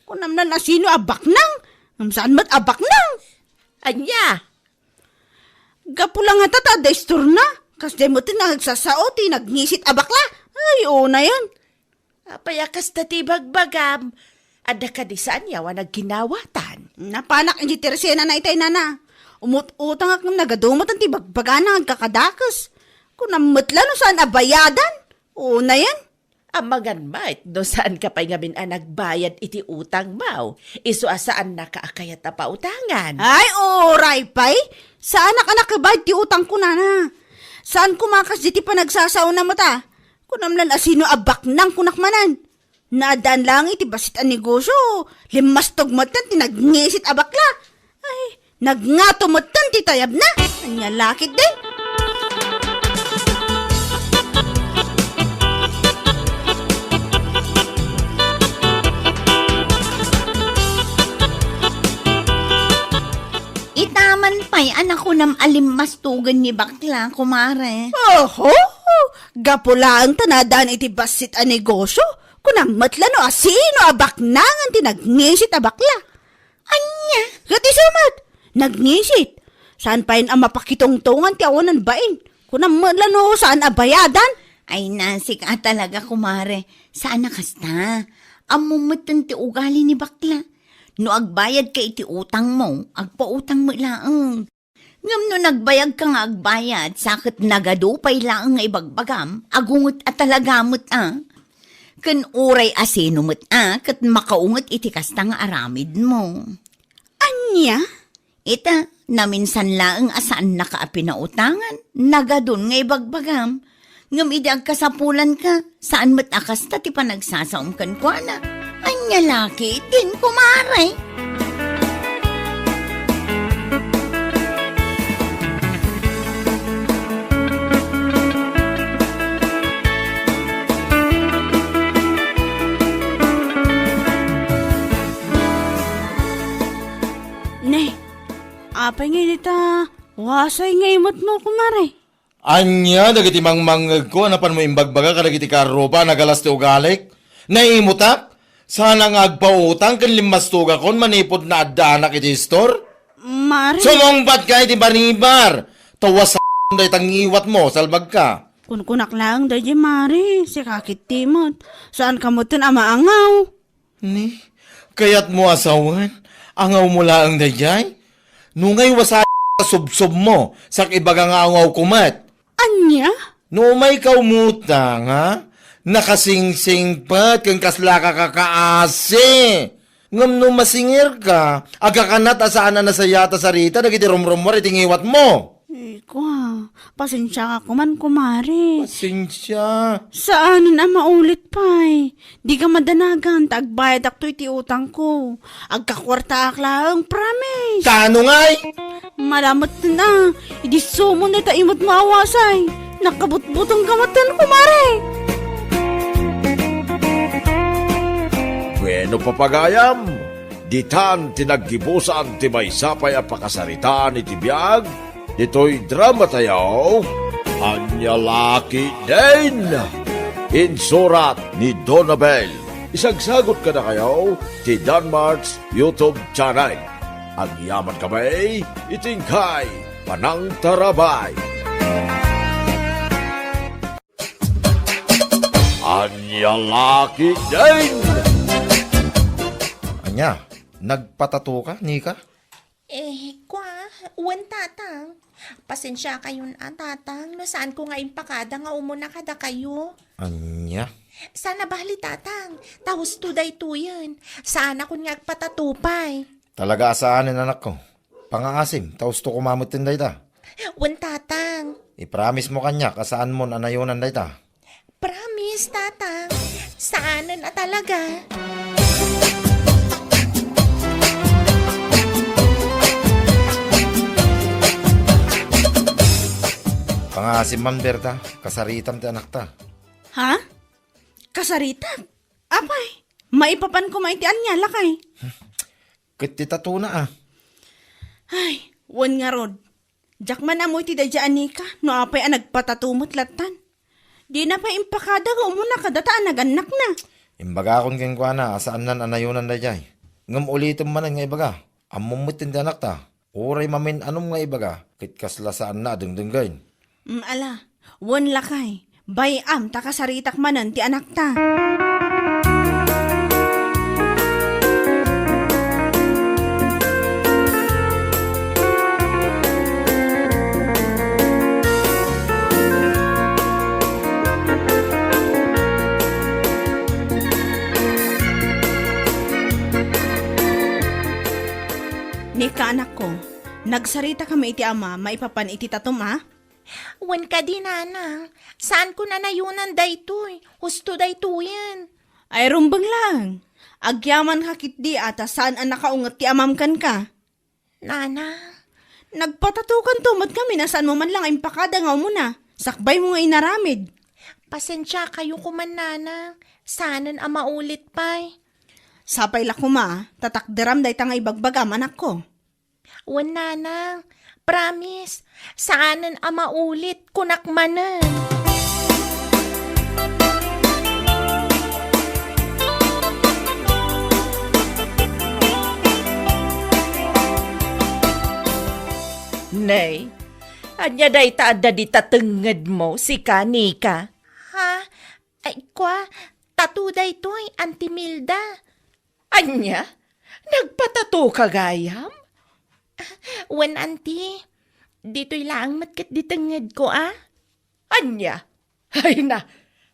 Kunam lan a sino a baknang, ngem saan met a baknang. Ania? Gapu la ngata ta adda istorna, kasdiay metten nga agsasao ti nagngisit a bakla. Ay, unayen. Apay a kasta ti ibagbagam? Adda kadi saan nga awan agginawatan? Napanak iti tersiana itay, nana. Umut-utangak ngem nagadumaten ti bagbagana nga agkakadakes. Kunam met la no saan a bayadan? Unayen. Amangan met no saanka pay ngamin a nagbayad iti utangmo. Isu a saannaka a kayat a pautangan. Ay, uray pay! Saanak a nakabayad ti utangko, nana. Saan koma kasdiay ti panagsasaona met a. Kunam lan a sino a baknang kunak manen. Naaddaan laeng iti bassit a negosio, limmastog metten ti nagngisit a bakla. Ay, nagngato metten ti tayabna. Ania la ketdin? Itaman pay a nakunam a limmastogen ni bakla, kumare. Oho! Gapu laeng ta naaddaan iti bassit a negosio, kunam met la no a sino a baknangan ti nagngisit a bakla. Ania? Ket isu met, nagngisit. Saan pay a mapakitungtongan ti awanan bain. Kunam met la no saan a bayadan. Ay, nasik a talaga, kumare. Saan a kasta. Ammom metten ti ugali ni bakla. No agbayadka iti utangmo, agpautang met laeng. Ngem no nagbayagka nga agbayad, sa ket nagadu pay laeng nga ibagbagam, agunget a talaga met a. Ken uray asino met a, ket makaunget iti kasta nga aramidmo. Ania? Ita, naminsan laeng a saannaka a pinautangan, nagadun nga ibagbagam. Ngem idi agkasapulanka, saan met a kasta ti panagsasaom kenkuana. Ania la ketdin, kumare? Ne, apay nga dita wasay nga imutmo, kumare? Ania dagiti mangmangngegko a napanmo imbagbaga kadagiti karrupa a nagalas ti ugalik? Naimutak? Sana nga agpautang ken limmastugakon manipud naaddaanak iti istor? Mare. Sumungbatka iti baribar! Tawas dayta ngiwatmo, salbagka. Kunkunak laeng daydiay, mare. Sika ketdi met. Saanka metten a maangaw. Ni, kayatmo a sawen? Angawmo laeng daydiay? No ngay wasa subsobmo, sak ibaga nga angawko met. Ania? No umayka umutang, ha? Nakasingsingpet ken kaslaka kakaasi. Ngem no masingirka, agkakanat a saan a nasayat a sarita dagiti rumrummuar iti ngiwatmo. Ay, kua, pasensiaka koman, kumare. Pasensia. Saanen a maulit pay. Dika madanagan ta agbayadakto iti utangko. Agkakuartaak laeng, promise. Tano ngay? Malamet na. Idi sumon dayta imutmo a wasay. Nakabutbutongka metten, kumare. Bueno, papagayam, ditan ti naggibusan ti maysa pay a pakasaritaan iti biag ditoy drama tayo, Ania La Ketdin. Insurat ni Donabel. Isagsagot kadakayo ti Danmart's YouTube channel. Agyaman kami iti inkay panangtarabay. Ania La Ketdin. Ania, nagpatato ka, Nika? Eh, kwa, wen, Tatang. Pasensiakayon a, Tatang, no saanko nga impakada nga umuna kadakayo. Ania? Saan a bali, Tatang. Ta husto daytoyen. Saanakon nga agpatato pay. Talaga a saanen, anakko. Pangaasim, ta husto koma metten dayta. Wen, Tatang. Ipromisemo kaniak a saanmon a nayonan dayta. Promise, Tatang. Saanen a talaga. Pangaasim man, Berta, kasaritam ti anakta. Ha? Kasaritak? Apay, maipapan koma iti ania, lakay? Ket ti tatona, a. Ay, wen ngarud. Diak man ammo iti daydiay a Nika, no apay a nagpatato met lattan. Dina pay impakada nga umuna kadata a nagannakna. Imbagakon kenkuana a saannan a nayonan daydiay. Ngem ulitem manen nga ibaga, ammom met ti anakta. Uray mamin-anom nga ibaga, ket kasla saanna a dengdenggen. Mm, ala, wen lakay, bay-am ta kasaritak manen ti anakta. Nika, anakko, nagsaritakami iti ama maipapan iti tatom a? Wen kadi, nanang, saanko a nayonan daytoy, husto daytoyen. Ay, rumbeng laeng. Agyamanka ketdi a ta saan a nakaunget ti amam kenka. Nanang. Nagpatatokanto met ngamin a saanmo man la nga impakada nga umuna. Sakbaymo nga inaramid. Pasensiakayo koman, nanang. Saanen a maulit pay. Sapay la koma, ta takderam dayta nga ibagbagam, anakko. Wen, nanang. Promise, saanen a maulit, kunak manen. Nay, ania dayta adda dita tengngedmo, sika, Nika? Ha? Ay, kwa, tato daytoy, Auntie Milda. Ania? Nagpatato ka gayam? Wen, Auntie. Ditoy laeng met ket ditengngedko, a? Ania? Ay na,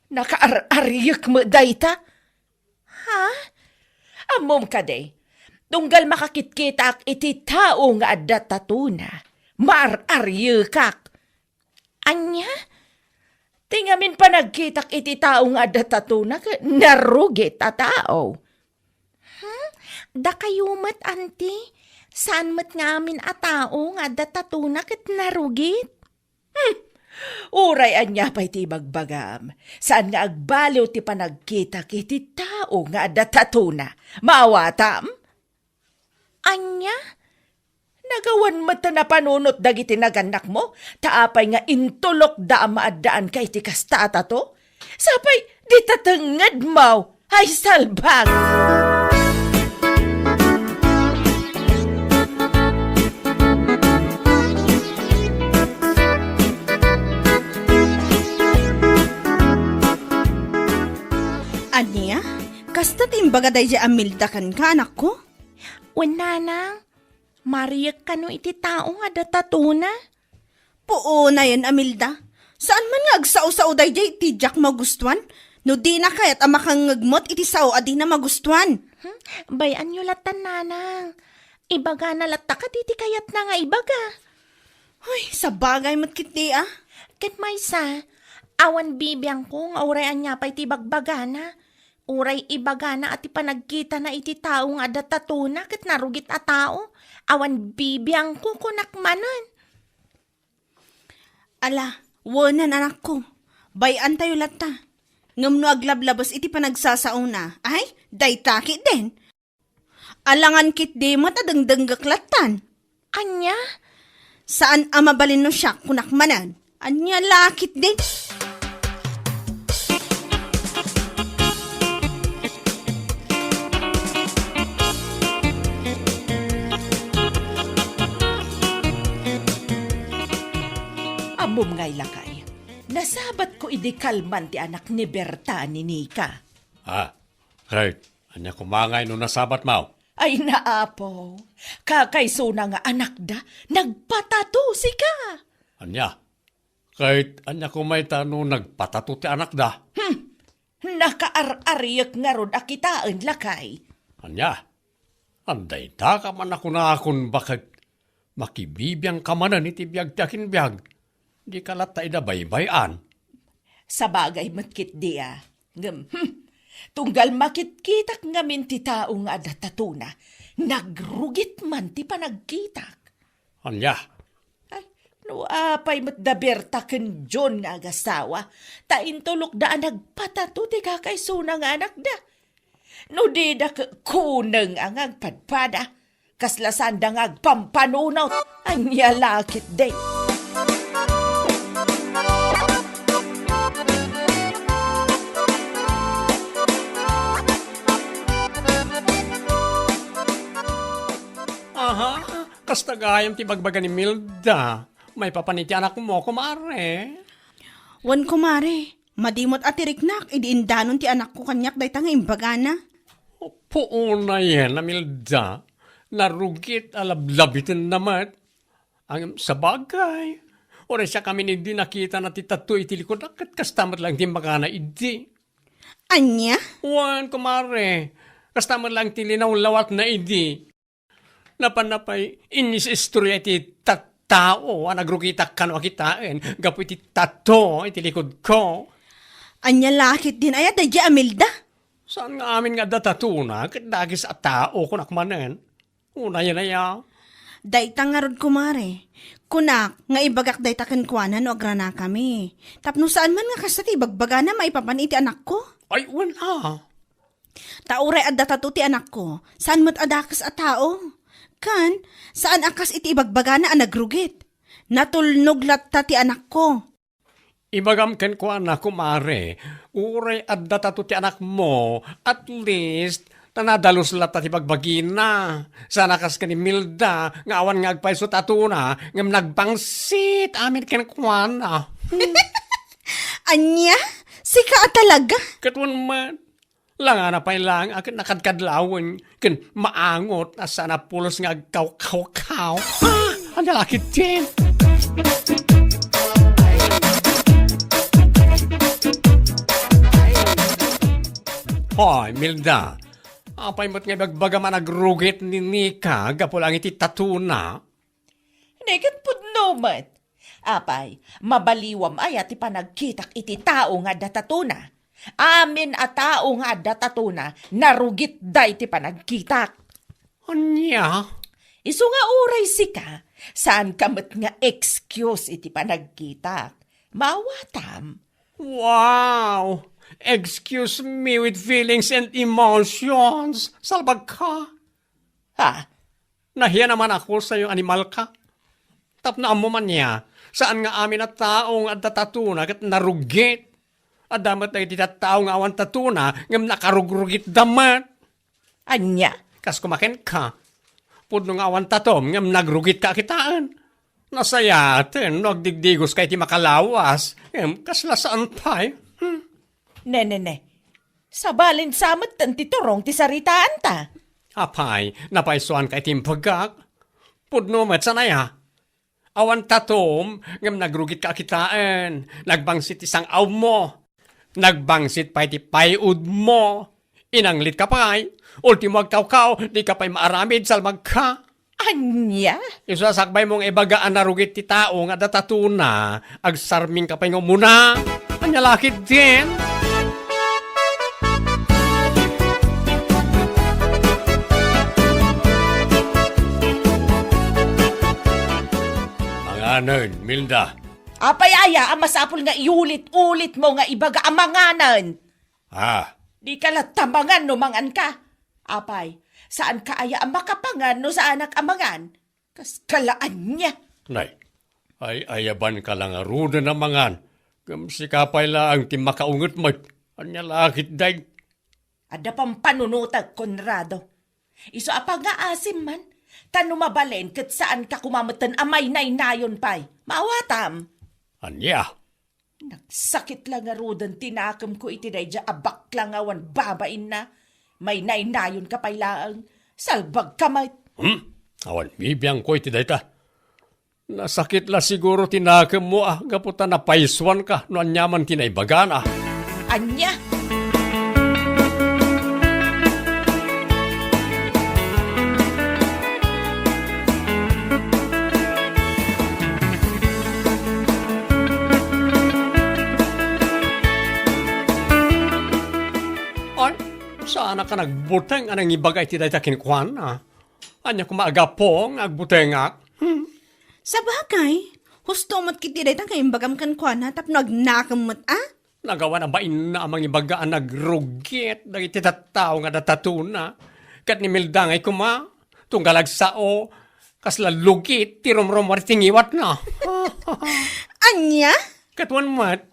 nakaar-ariek met dayta. Ha? Ammom kadi, tunggal makakitkitaak iti tao nga adda tatuna, maar-ariekak. Ania? Ti ngamin panagkitak iti tao nga adda tatuna ket narugit a tao. Hmm? Dakayo met, anti? Saan met nga amin a tao nga adda tatuna ket narugit? Hmm. Uray ania pay ti ibagbagam, saan nga agbaliw ti panagkitak iti tao nga adda tatuna. Maawatam? Ania? Nagawan met ta napanunot dagiti nagannakmo, ta apay nga intulokda a maaddaanka iti kasta a tato? Sapay, dita tengngedmo! Ay, salbag! Ania? Kasta ti imbaga daydiay Amelda kenka, anakko? Wen, nanang, mariek kano iti tao nga adda tatuna? Puonayen, Amelda. Saan man nga agsao-sao daydiay iti diak magustuan? No dina kayat a makangngeg met iti sao a dina magustuan. Hmm? Bay-anyo latta, nanang. Ibagana latta kadi ti kayatna nga ibaga. Uy, sabagay met ketdi, a. Ket maysa, awan bibiangko nga uray ania pay ti ibagbagana. Uray ibagana a ti panagkitana iti tao nga adda tatuna ket narugit a tao, awan bibiangko, kunak manen. Ala, wenen, anakko. Bay-antayo latta. Ngem no aglablabes iti panagsasaona, ay, dayta ketdin. Alangan ketdi met a dengdenggek lattan. Ania? Saan a mabalin no siak, kunak manen. Ania la ketdin? Ammom ngay, lakay, nasabatko idi kalman ti anak ni Berta ni Nika. Ah, ket ania koma ngay no nasabatmo? Ay, naapo. Kakaysona nga anakda, nagpatato sika. Ania? Ket ania koma ita no nagpatato ti anakda? Hmm. Nakaar-ariek ngarud a kitaen, lakay. Ania? Adda ita ka man a kunakon baket makibibiangka manen iti biag ti akinbiag. Dika latta ida baybay-an. Sabagay met ketdi a. Ngem, hmm, tunggal makitkitak ngamin ti tao nga adda tatona, nagrugit man ti panagkitak. Ania? Ay, no apay met da Berta ken John nga agasawa, ta intulokda a nagpatato ti kakaysona nga anakda. No dida ket kuneng a nga agpadpada, kasla saanda nga agpampanunot, ania la ketdi? Aha, kasta gayam ti bagbaga ni Milda. Maipapan iti anakmo, kumare? Wen, kumare. Madi met a ti riknak idi indanon ti anakko kaniak dayta nga imbagana. Puonayen, Amelda. Narugit a lablabitenna met. Ngem sabagay, uray siak ngamin idi nakitana ti tato iti likudak, ket kasta met laeng ti imbagana idi. Ania? Wen, kumare. Kasta met laeng ti linawlawatna idi. Napanna pay inis-istoria iti tattao a nagrugitak kano a kitaen gapu iti tato iti likodko. Ania la ketdin aya daydiay Amelda? Saan nga amin nga adda tatona ket dakes a tao, kunak manen. Unayen aya. Dayta ngarud, kumare. Kunak nga ibagak dayta kenkuana no agranakami. Tapno saan man nga kasta ti ibagbagana maipapan iti anakko. Ay, wen a. Ta uray adda tato ti anakko, saan met a dakes a tao. Ken, saan a kas iti ibagbagana a nagrugit. Natulnog latta ti anakko. Ibagam kenkuana, kumare, uray adda tato ti anakmo, at least, ta nadalus latta ti bagbagina. Saan a kas ken ni Milda, nga awan nga agpayso ti tatona, ngem nagbangsit amin kenkuana. Ania? Sika a talaga? Ket wen met, langana pay laeng a ket nakadkadlawen ken maangot a saan a pulos nga agkawkawkaw. Ah, ania la ketdin? Hoy, Milda. Apay met nga ibagbagam a nagrugit ni Nika gapu laeng iti tatuna? Ni ket pudno met. Apay, mabaliwam aya ti panagkitak iti tao nga adda tatuna? Amin a tao nga adda tatuna, narugitda iti panagkitak. Ania? Isu nga uray sika, saanka met nga excuse iti panagkitak. Maawatam. Wow! Excuse me with feelings and emotions. Salbagka. Ha? Nahiya naman ako sayo, animalka. Tapno ammo man niya, saan nga amin a tao nga adda tatuna ket narugit. Adda met dagiti tattao nga awan tatuna ngem nakarugrugitda met. Ania? Kas kumakenka, pudno nga awan tatom ngem nagrugitka a kitaen. Nasayaten no agdigdigoska iti makalawas, ngem kasla saan pay. Hmm. Ne, ne, ne. Sabalin sa metten ti turong ti saritaanta. Apay, napaysuanka iti imbagak? Pudno met, saan aya? Awan tatom, ngem nagrugitka a kitaen. Nagbangsit ti sang-awmo. Nagbangsit pay ti pay-udmo. Inanglitka pay. Ultimo agkawkaw, dika pay maaramid, salbagka. Ania? Isu a sakbaymo nga ibaga a narugit ti tao nga adda tatuna, agsarmingka pay nga umuna. Ania la ketdin? Manganen, Milda. Apay aya a masapul nga iulit-ulitmo nga ibaga a manganen? Ah. Dika latta mangan no manganka. Apay, saanka aya a makapangan no saanak a mangan? Kaskala ania? Nay, ay-ayabanka la ngaruden a mangan. Ngem sika pay laeng ti makaunget met. Ania la ketdin? Adda pampanunotek, Conrado. Isu a pangngaasim man, ta no mabalin ket saanka koma metten a mainaynayon pay. Maawatam. Ania? Nagsakit la ngaruden ti nakemko iti daydiay a bakla nga awan babainna. Mainaynayonka pay laeng. Salbagka met. Hmm? Awan bibiangko iti dayta. Nasakit la siguro ti nakemmo a gapu ta napaysuanka no aniaman ti naibagana. Ania? Ay, saanaka nagbuteng a nangibaga iti dayta kenkuana. Ania koma a gapu nga agbutengak? Hmm? Sabagay, husto met ketdi dayta nga imbagam kenkuana tapno agnakem met a? Nagawan a bainna a mangibaga a nagrugit dagiti tattao nga adda tatuna. Ket ni Milda ngay koma, tunggal agsao, kasla lugit ti rumrumuar iti ngiwatna. Ania? Ket wen met,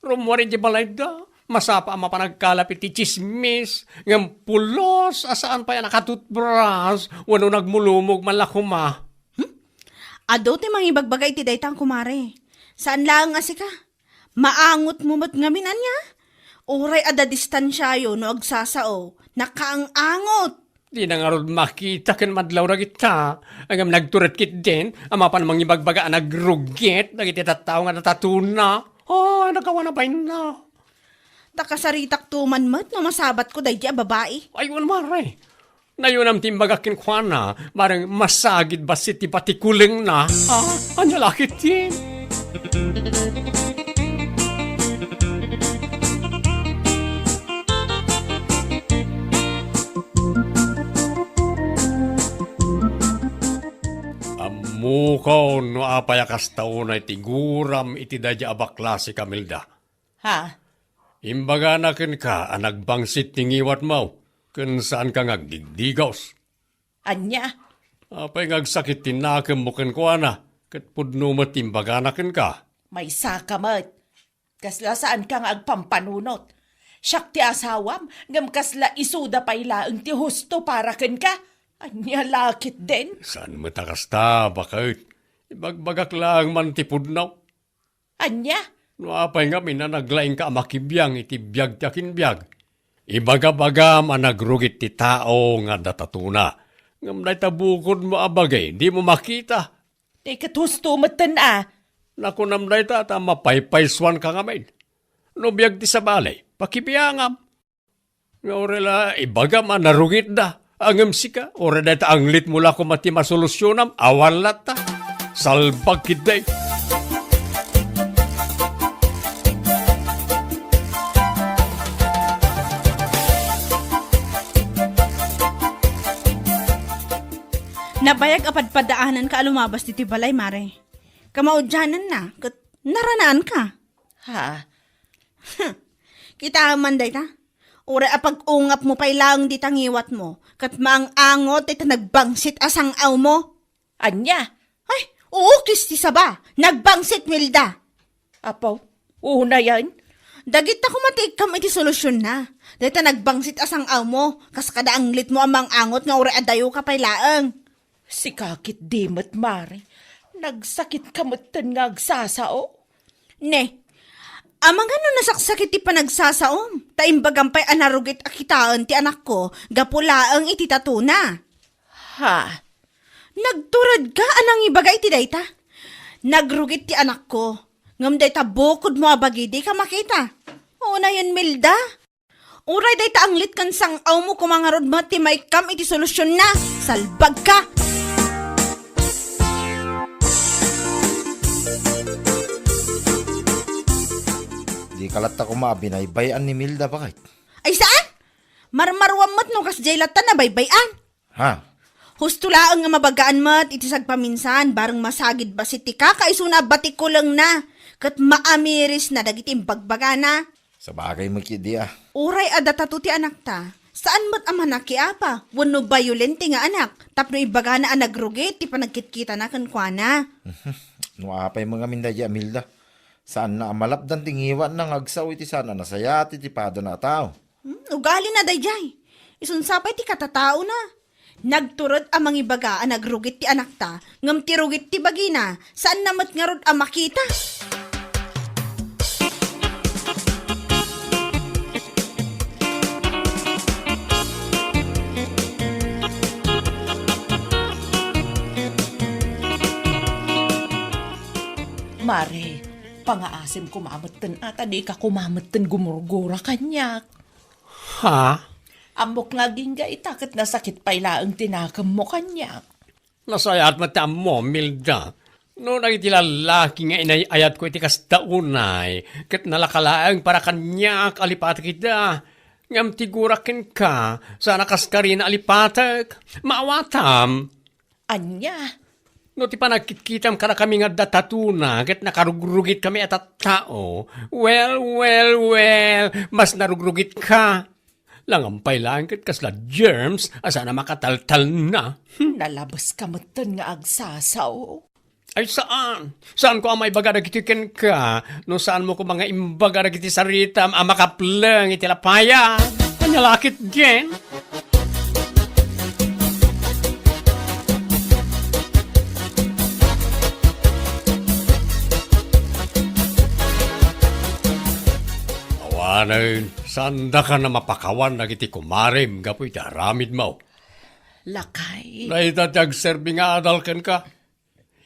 rummuar iti balayda, masapa a mapan agkalap iti tsismis, ngem pulos a saan pay a nakatutbras wenno nagmulumog man la koma. Hmm? Adu ti mangibagbaga iti dayta, kumare. Saan laeng a sika. Maangotmo met ngamin, ania? Uray adda distansiayo no agsasao, nakaang-angot. Dina ngarud makita ken madlaw dagita, ngem nagtured ketdin a mapan mangibagbaga a nagrugit dagiti tattao nga adda tatuna. Ay, nagawan a bainna. Ta kasaritakto man met no masabatko daydi a babai. Ay, wen, mare. Nayunam ti imbagak kenkuana, bareng masagid bassit ti patikulengna. Ah, ania la ketdin? Ammokon no apay a kasta unay ti guram iti daydi a bakla, sika, Milda. Ha? Imbagana kenka a nagbangsit ti ngiwatmo, ken saanka nga agdigdigos. Ania? Apay nga agsakit ti nakemmo kenkuana, ket pudno met ti imbagana kenka? Maysaka met. Kasla saanka nga agpampanunot. Siak ti asawam, ngem kasla isuda pay laeng ti husto para kenka. Ania la ketdin? Saan met a kasta, baket. Ibagbagak laeng man ti pudno. Ania? No apay ngamin a naglaingka a makibiang iti biag ti akinbiag, ibagabagam a nagrugit ti tao nga adda tatuna. Ngem dayta bukodmo a bagi, dimo makita. Ti ket husto metten a. Nakunam dayta ta mapaypaysuanka ngamin. No biag ti sabali, pakibiangam. Nga uray la ibagam a narugitda, ngem sika, uray dayta anglitmo la koma ti masolusionam, awan latta. Salbag ketdi. Nabayag a padpadaananka a lumabas ditoy balay, Mare. Kamaudiananna, ket naranaanka. Ha? Kitaem man dayta. Uray a pag-ungapmo pay laeng dita ngiwatmo, ket maang-angot dayta nagbangsit a sang-awmo. Ania? Ay, uukis ti saba. Nagbangsit, Milda. Apo, unayen. Dagita koma ti ikkam iti solutionna. Dayta nagbangsit a sang-awmo, kas kada anglitmo a maang-angot nga uray adayoka pay laeng. Sika ketdi met, Mare. Nagsakitka metten nga agsasao. Ne, amangan no nasaksakit ti panagsasaom, ta imbagam pay a narugit a kitaen ti anakko gapu laeng iti tatuna. Ha? Nagturedka a nangibaga iti dayta? Nagrugit ti anakko, ngem dayta bukodmo a bagi dika makita. Unayen, Milda. Uray dayta anglit ken sang-awmo koma ngarud met ti maikkam iti solutionna. Salbagka! Dika latta koma a binaybay-an ni Milda, baket? Ay, saan? Marmaruam met no kasdiay latta nabaybay-an. Ha? Husto laeng nga mabagaan met iti sagpaminsan, bareng masagid bassit ti kaka isuna a batikulengna, ket maamirisna dagiti imbagbagana. Sabagay met ketdi a. Uray adda tato ti anakta, saan met a manakiapa wenno bayolente nga anak tapno ibagana a nagrugit ti panagkitkitana kenkuana. No apay met ngamin daydiay a Milda, saanna a malapdan ti ngiwatna nga agsao iti saan a nasayaat iti padana a tao. Hmm, ugalina daydiay. Isunsa pay ti katataona. Nagtured a mangibaga a nagrugit ti anakta, ngem ti rugit ti bagina, saanna met ngarud a makita. Mare, pangaasim koma metten a ta dika koma metten gumurgura kaniak. Ha? Ammok nga agingga ita ket nasakit pay laeng ti nakemmo kaniak. Nasayaat met ti ammom, Milda. No dagiti lallaki nga inay-ayatko iti kasta unay, ket nalaka laeng para kaniak a lipatek ida. Ngem ti gurak kenka, saan a kaskarina a lipatek. Maawatam. Ania? No ti panagkitkitam kadakami nga adda tatuna ket nakarugrugitkami a tattao, well, well, well, mas narugrugitka. Langampay laeng ket kasla germs a saan a makataltalna. Hmm. Nalabeska metten nga agsasao. Ay, saan? Saanko a maibaga dagitoy kenka no saanmo koma nga imbaga dagiti saritam a makapleng iti lapayag? Ania la ketdin? Awanen, saandaka a mapakawan dagiti kumarem gapu iti aramidmo. Lakay. Dayta ti agserbi nga adal kenka.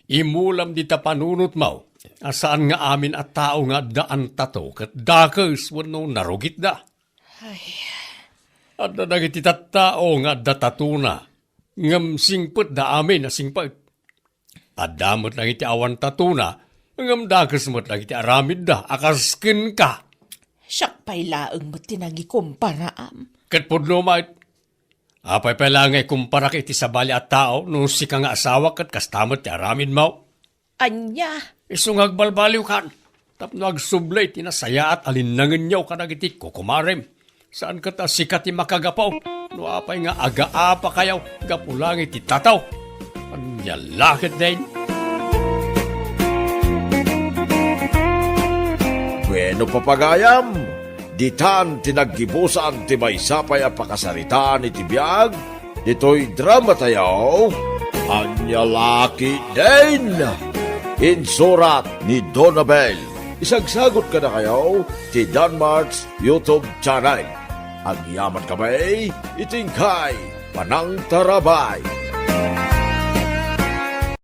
Imulam dita panunotmo a saan nga amin a tao nga addaan tato ket dakes wenno narugitda. Ay. Adda dagiti tattao nga adda tatona, ngem singpetda amin a singpet. Adda met dagiti awan tatona, ngem dakes met dagiti aramidda a kas kenka. Siak pay laeng met ti nangikumparaam. Ket pudno met, apay pay laeng nga ikumparak iti sabali a tao no sika nga asawa ket kasta met ti aramidmo? Ania? Isu nga agbalbaliwkan tapno agsubli ti nasayaat a linnangenyo kadagiti kukumarem. Saan ket a sika ti makagapu no apay nga agaapakayo gapu laeng iti tataw. Ania la ketdin? Bueno, papagayam, ditan ti naggibusan ti maysa pay a pakasaritaan iti biag ditoy dramatayo, Ania la ketdin? Insurat ni Donabel. Isagsagut kadakayo ti Danmart's YouTube channel. Agyamankami iti inkay panangtarabay.